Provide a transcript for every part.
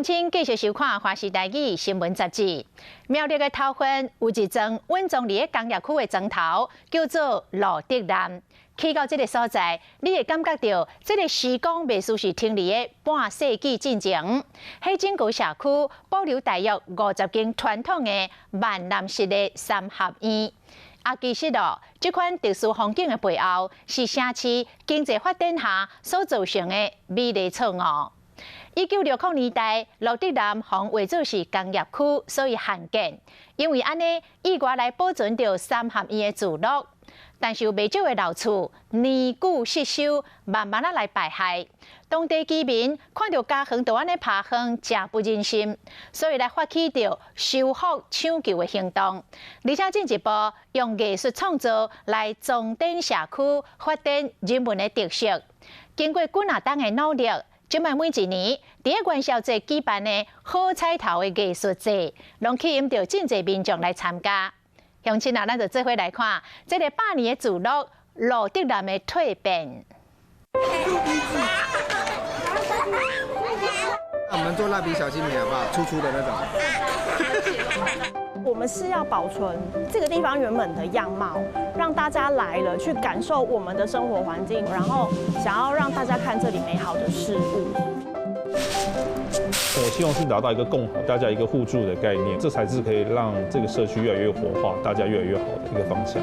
請繼續收看《華視台語新聞雜誌》。苗栗的頭份有一座隱藏佇咧工業區的莊頭，叫做蘆竹林。去到這个所在，你會感覺著這个時光袂輸是停佇咧半世紀進前。彼整個社區保留大約50間傳統的閩南式的三合院。啊，其實哦，這款特殊風景的背後，是城市經濟發展下所造成的美麗錯誤。1960年代，蘆竹林予劃做是工業區，所以限建。因為按呢，意外來保存著三合院的聚落，但是有袂少的老厝年久失修，慢慢仔來敗壞。當地居民看著家園就按呢拋荒，誠不忍心，所以來發起著修復搶救的行動，而且進一步用藝術創作來裝點社區，發展人文的特色。經過幾若冬的努力，這擺每一年，佇咧元宵節舉辦的好彩頭的藝術節，攏吸引著真濟民眾來參加。鄉親啊，咱就做伙來看這个百年的聚落蘆竹林的蛻變。那我們做蠟筆小新好不好？粗粗的那種。我們是要保存這個地方原本的樣貌，讓大家來了去感受我們的生活環境，然後想要讓大家看這裡美好的事物。我希望是達到一個共好，大家一個互助的概念，這才是可以讓這個社區越來越活化，大家越來越好的一個方向。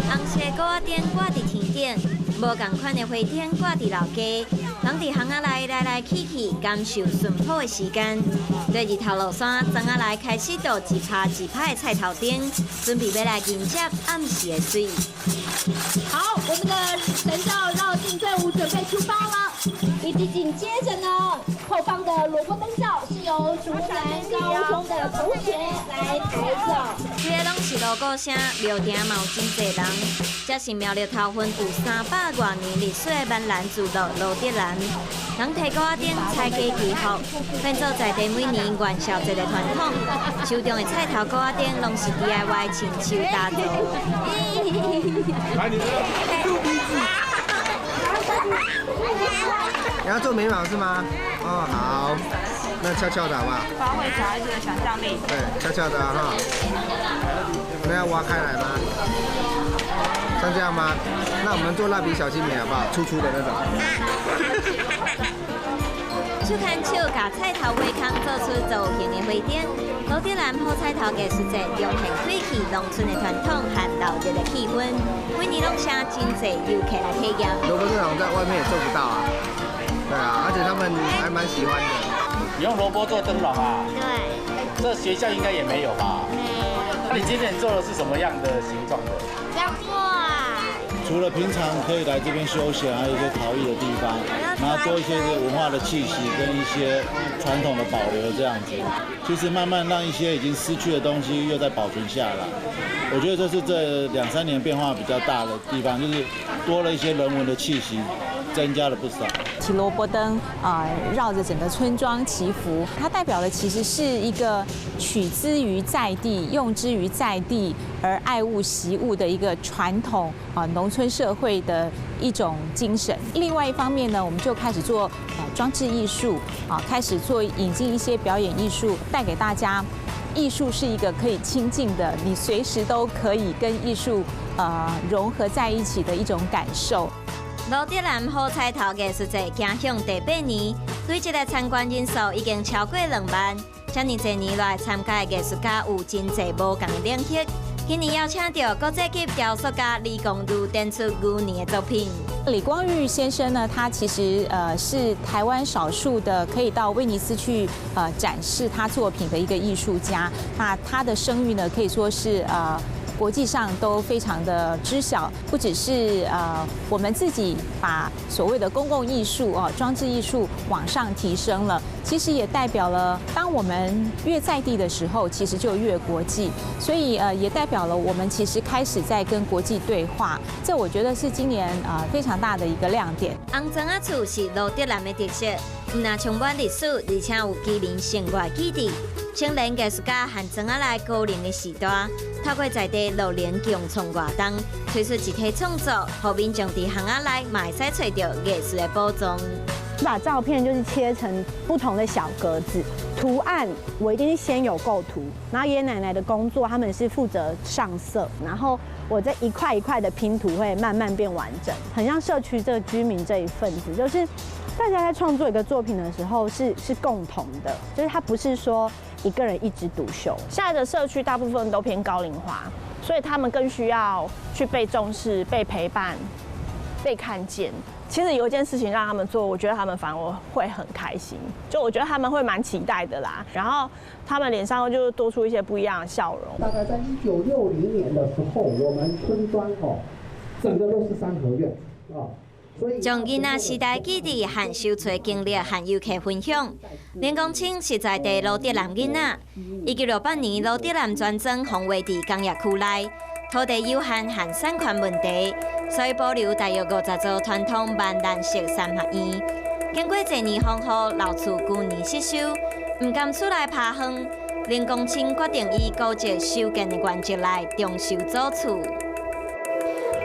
紅色鼓仔燈掛佇天頂，無仝款的花燈掛佇老街，人佇巷仔內來來去去，感受淳樸的時間。對日頭落山，莊仔內開始倒一拍一拍的菜頭燈，準備欲來迎接暗時的媠。好，我們的神轎繞境隊伍準備出發了，以及緊接着呢，後方的蘿蔔燈轎是由竹南高中的同學來抬轎。這个攏是鑼鼓聲，廟埕嘛有真濟人。這是苗栗頭份有300外年歷史的閩南聚落蘆竹林，人提鼓仔燈、彩旗祈福，變做在地每年元宵節的傳統。手中的菜頭鼓仔燈攏是 DIY 親手打造。來，你你要做眉毛是嗎？哦，好，那翹翹的好不好？發揮小孩子的想象力。對，翹翹的哈。那要挖開來嗎？像這樣嗎？那我們做蠟筆小新眉好不好？粗粗的那種。手牽手，共菜頭畫空做出造型的花燈。蘆竹林好彩頭藝術節，重現過去農村的傳統和鬧熱的氣氛。每年攏吸真濟遊客來體驗。蘿蔔這種在外面也做不到啊。對啊，而且他們還蠻喜歡的。你用蘿蔔做燈籠啊？對。這學校應該也沒有吧？沒有。那你今天做的是什麼樣的形狀的？除了平常可以來這邊休閒，還有一些陶藝的地方，然後多一些文化的氣息跟一些傳統的保留，這樣子，其實慢慢讓一些已經失去的東西又再保存下來。我覺得這是這兩三年變化比較大的地方，就是多了一些人文的氣息，增加了不少。提蘿蔔燈啊，繞着整個村莊祈福，它代表的其實是一個取之於在地、用之於在地而愛物惜物的一個傳統啊，農村社會的一種精神。另外一方面呢，我們就開始做裝置藝術啊，開始做引進一些表演藝術，帶給大家。藝術是一個可以親近的，你隨時都可以跟藝術融合在一起的一種感受。蘆竹林好彩頭藝術節走向第八年，累計來參觀人數已經超過2萬。遮爾濟年來參加的藝術家有真濟無仝的領域。今年邀請著國際級雕塑家李光裕展出牛年的作品。李光裕先生呢，他其實是台灣少數的可以到威尼斯去展示他作品的一個藝術家。那他的聲譽呢，可以說是國際上都非常的知曉，不只是我們自己把所謂的公共藝術啊、裝置藝術往上提升了，其實也代表了當我們越在地的時候，其實就越國際，所以也代表了我們其實開始在跟國際對話，這我覺得是今年非常大的一個亮點。紅磚仔厝是蘆竹林的特色，毋但充滿歷史，而且有居民生活基地。青年藝術家和莊仔內高齡的時代，透過在地老年共創活動，推出一體創作，予民眾佇巷仔內嘛會使揣著藝術的寶藏。把照片就是切成不同的小格子，圖案我一定是先有構圖，然後爺爺奶奶的工作他們是負責上色，然後我這一塊一塊的拼圖會慢慢變完整，很像社區這個居民這一份子，就是大家在創作一個作品的時候是共同的，就是他不是說一個人一枝獨秀。現在的社區大部分都偏高齡化，所以他們更需要去被重視、被陪伴、被看見。其實有一件事情讓他們做，我覺得他們反而會很開心，就我覺得他們會蠻期待的啦。然後他們臉上就多出一些不一樣的笑容。大概在1960年的時候，我們村莊哦，整個都是三合院啊。將囡仔時代記憶和收揣經歷和遊客分享。林公清是在地羅德南囡仔，1968年羅德南全莊風劃佇工業區內，土地有限和產權問題，所以保留大約50座傳統閩南式三合院。經過濟年風雨，老厝舊年失修，毋甘厝內拋荒，林公清決定以古蹟修建的原則來重修祖厝。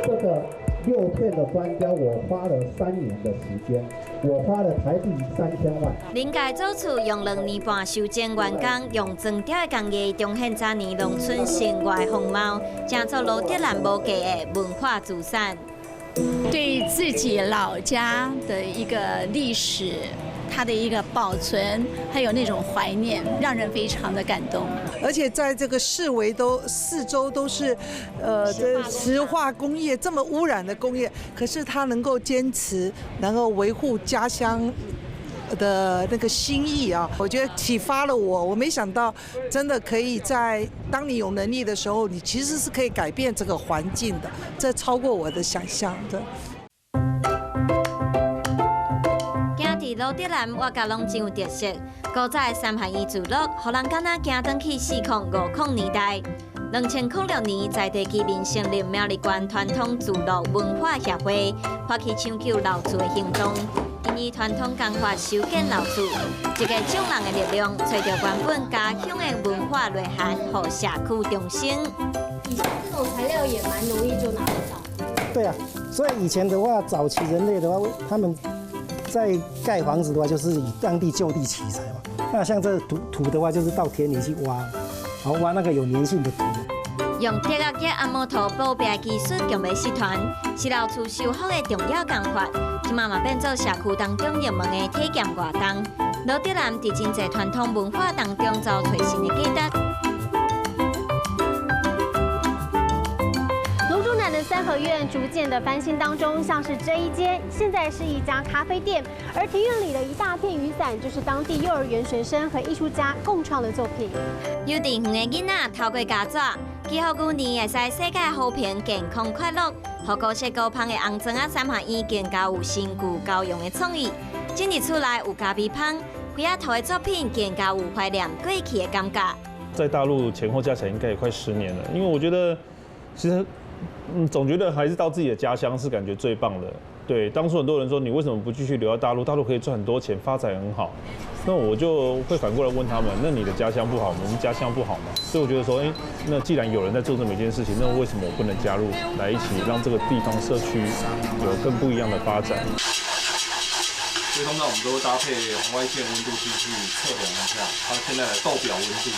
這個6片的磚雕，我花了3年的時間，我花了台幣3000萬。林家祖厝用2年半修整完工，用磚雕的工藝重現早年農村生活的風貌，成做羅德南無價的文化資產。對自己老家的一個歷史，它的一個保存，還有那種懷念，讓人非常的感動。而且在這個四圍都四周都是，這石化工業這麼污染的工業，可是他能夠堅持，能夠維護家鄉的那個心意啊，我覺得啟發了我。我沒想到，真的可以在當你有能力的時候，你其實是可以改變這個環境的，這超過我的想象的。羅德南活甲攏真有特色，古早的三合院聚落，予人敢若行轉去4050年代。2006年，在地居民成立苗栗縣傳統聚落文化協會，發起搶救老厝的行動，以傳統工法修建老厝，一個眾人的力量，揣著原本家鄉的文化內涵，予社區重生。以前這種材料也蠻容易就拿得到。對啊，所以以前的話，早期人類的話，他們在蓋房子的話，就是以當地就地取材嘛。那像這土的話，就是到田裡去挖，然後挖那個有粘性的土。用鐵仔夾阿摩土補壁技術強欲失傳，是老厝修復的重要工法。這馬嘛變做社區當中熱門的體驗活動。羅德南佇真濟傳統文化當中找揣新的價值。三合院逐漸的翻新當中，像是這一間，現在是一家咖啡店，而庭院裡的一大片雨傘，就是當地幼兒園學生和藝術家共創的作品。幼稚園的囡仔透過膠紙，祈福牛年會使世界和平、健康、快樂，予古色古香的紅磚仔三合院更加有新舊交融的創意。進入厝內有咖啡香，繪仔圖的作品更加有懷念過去的感覺。在大陸前後加起來應該也快10年了，因為我覺得其實。總覺得還是到自己的家鄉是感覺最棒的。對，當初很多人說你為什麼不繼續留在大陸？大陸可以賺很多錢，發展很好。那我就會反過來問他們：那你的家鄉不好，我們家鄉不好嗎？所以我覺得說，哎，那既然有人在做這麼一件事情，那為什麼我不能加入，來一起讓這個地方社區有更不一樣的發展？所以通常我們都會搭配紅外線溫度計去測量一下它現在的豆表溫度。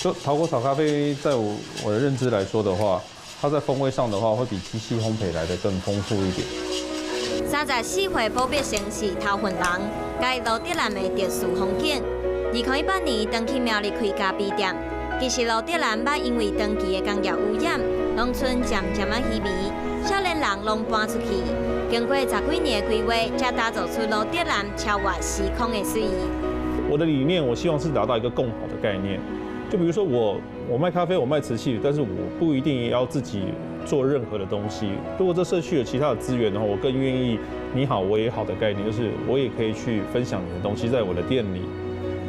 就桃果炒咖啡，在我的認知來說的話，它在風味上的話，會比機器烘焙來得更豐富一點。34歲寶碧成是頭份人，該羅德南的特殊風景。2018年，當去苗栗開咖啡店，其實羅德南捌因為長期的工業污染，農村漸漸仔稀微，少年人攏搬出去。經過10幾年的規劃，才打造出羅德南超越時空的水。我的理念，我希望是達到一個共好的概念。就比如說我賣咖啡，我賣瓷器，但是我不一定要自己做任何的東西。如果這社區有其他的資源的話，我更願意你好我也好的概念，就是我也可以去分享你的東西在我的店裡，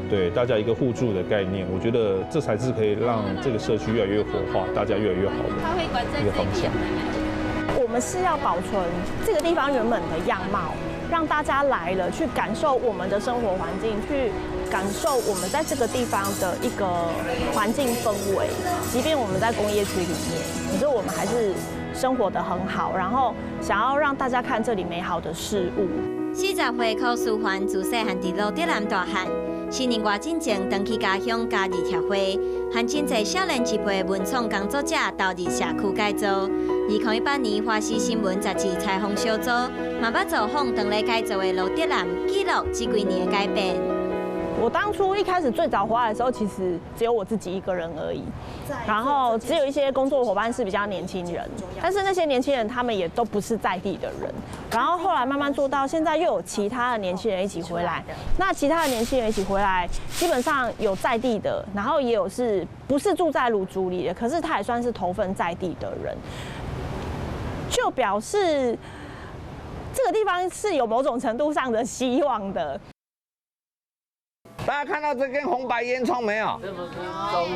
對大家一個互助的概念，我覺得這才是可以讓這個社區越來越活化，大家越來越好的一個方向。我們是要保存這個地方原本的樣貌，讓大家來了去感受我們的生活環境，去感受我們在這個地方的一個環境氛圍。即便我們在工業區裡面，可是我們還是生活得很好，然後想要讓大家看這裡美好的事物。40歲柯書環自細漢佇蘆竹南大漢，4年外進前轉去家鄉嘉義協會，和真濟少年一輩文創工作者投入社區改造。2018年，華視新聞雜誌採訪小組，嘛捌造訪當咧改造的蘆竹南，記錄這幾年的改變。我當初一開始最早回來的時候，其實只有我自己一個人而已，然後只有一些工作夥伴是比較年輕人，但是那些年輕人他們也都不是在地的人。然後後來慢慢做到現在，又有其他的年輕人一起回來。那其他的年輕人一起回來，基本上有在地的，然後也有是不是住在蘆竹裡的，可是他也算是頭份在地的人，就表示這個地方是有某種程度上的希望的。大家看到這根紅白煙囪沒有？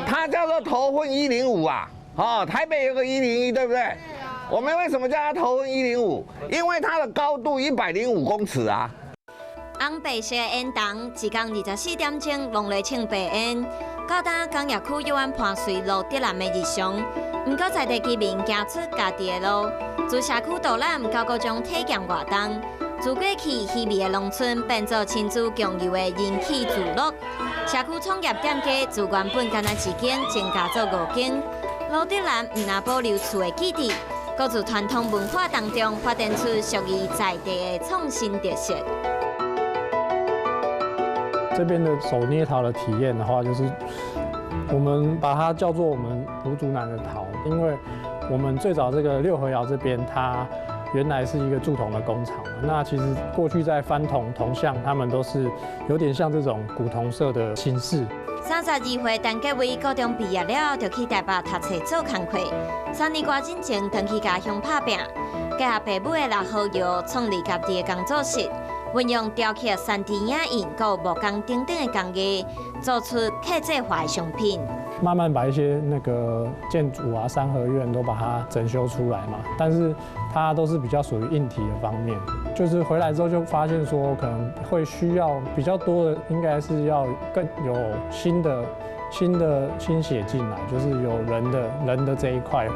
它叫做頭份105啊！哦，台北有個101，對不對？我們為什麼叫它頭份105？因為它的高度105公尺啊。紅白色的煙囪，一工24點鐘攏咧衝白煙。到今工業區約按伴隨蘆竹南的日常，毋過在地居民行出家己的路，自社區導覽到各種體驗活動。自過去稀微的農村變做親子共遊的人氣聚落，社區創業店家自原本干焦一間增加做五間。蘆竹南毋但保留厝的基地，閣自傳統文化當中發展出屬於在地的創新特色。這邊的手捏陶的體驗的話，就是我們把它叫做我們蘆竹南的陶，因為我們最早這個六合窯這邊，它原來是一個鑄銅的工廠。那其實過去在翻銅銅像，他們都是有點像這種古銅色的形式。32歲陳杰威高中畢業了，就去台北讀冊做工課。3年外進前，轉去家鄉拍拚，結合爸母的六合窯，創立家己的工作室，運用雕刻、3D 影印、佮木工等等的工藝，做出客製化的商品。慢慢把一些那個建築啊、三合院都把它整修出來嘛，但是它都是比較屬於硬體的方面。就是回來之後就發現說，可能會需要比較多的，應該是要更有新的心血進來，就是有人的這一塊。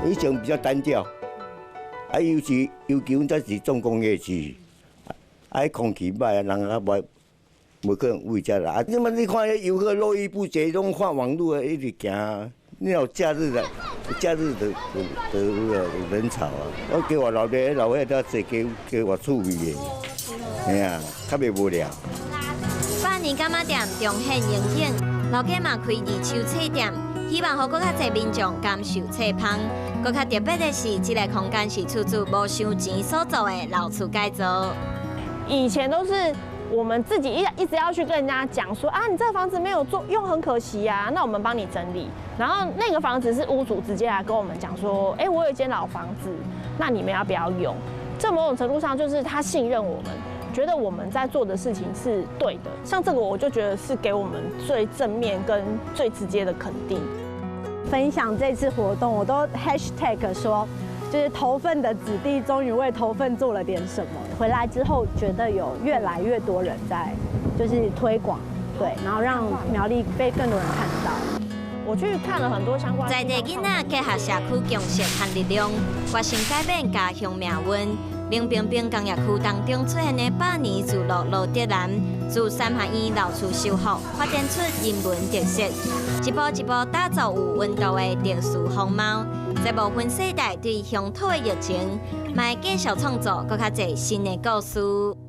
以前比較單調，啊，尤其阮這是重工業區，啊，空氣歹，人較無。無可能為遮啦，啊！你嘛你看彼遊客絡繹不絕，攏看網路啊，一直行。你有假日的，假日的人潮啊。我計劃老爸老歲仔坐加加偌趣味的，嘿啊，較袂無聊。百年柑仔店重現榮景，老家嘛開二手冊店，希望予閣較濟民眾感受冊芳。閣較特別的是，這個空間是厝主無收錢所做的老厝改造。以前都是我們自己一直要去跟人家講說啊，你這個房子沒有做用很可惜啊，那我們幫你整理。然後那個房子是屋主直接來跟我們講說，哎，我有一間老房子，那你們要不要用？這某種程度上就是他信任我們，覺得我們在做的事情是對的。像這個，我就覺得是給我們最正面跟最直接的肯定。分享這次活動，我都 hashtag 說，就是頭份的子弟終於為頭份做了點什麼。回來之後，覺得有越來越多人在，就是推廣，對，然後讓苗栗被更多人看到。我去看了很多相關。在地囡仔結合社區共識和力量，決心改變家鄉命運。冷冰冰工業區當中出現的百年聚落蘆竹南，自三合院老厝修復，發展出人文特色，一步一步打造有溫度的特殊風貌。在無分世代對鄉土的熱情，嘛會繼續創造閣較濟新的故事。